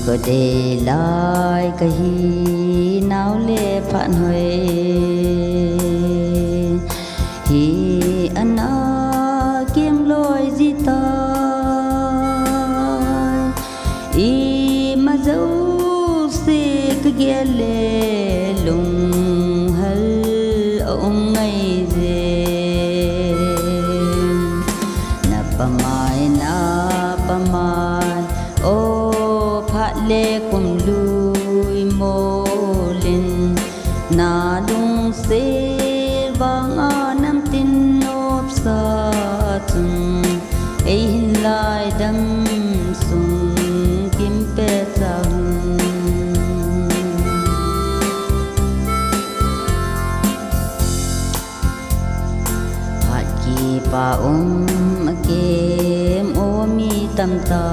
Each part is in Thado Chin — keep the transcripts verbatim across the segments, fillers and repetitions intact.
Ko dei lai kahi nau le phat hoi hi ana kem loi ji tai. Ima jouse ka gel le lunghel a um ngai je. Na pamai, na pamai, o phat le kum lui molin, na lungset vang a namtin nopsa chun, ei hin lai dam sung kim pe chang. Phat kipa um a kem o mi tam ta.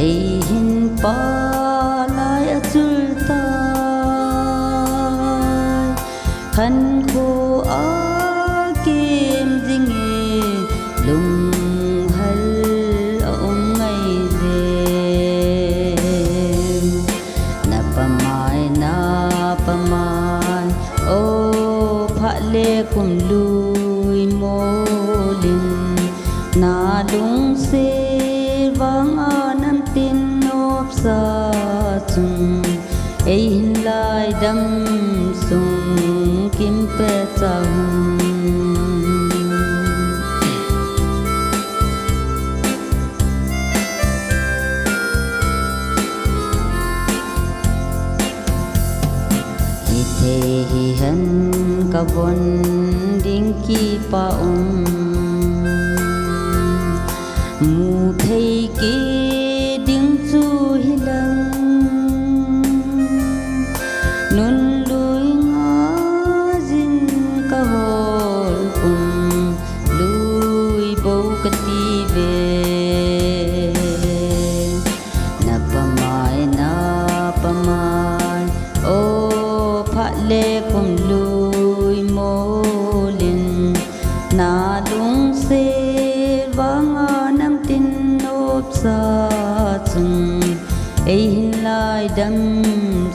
Ei hin pa lai a chul tai. Khankho a kem ding e lunghel a um ngai je. Na pamai, na pamai, o phat le kum lui molin, na lungset vang a namtin nopsa chun, ei hin lai dam sung kim pe chang. Hithei hihen ka von ding kipa um. Mu thei kit ding chu hilang. Nun lui nga jin ka hol kum lui bou ka ti ve. Na pamai, na pamai, o phat le kum lui molin, na lungset vang a namtin nopsa chun, ei hin lai dam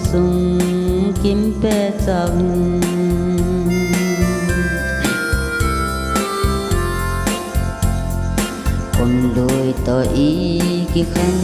sung kim pe chang. Kum lui toh i kikhen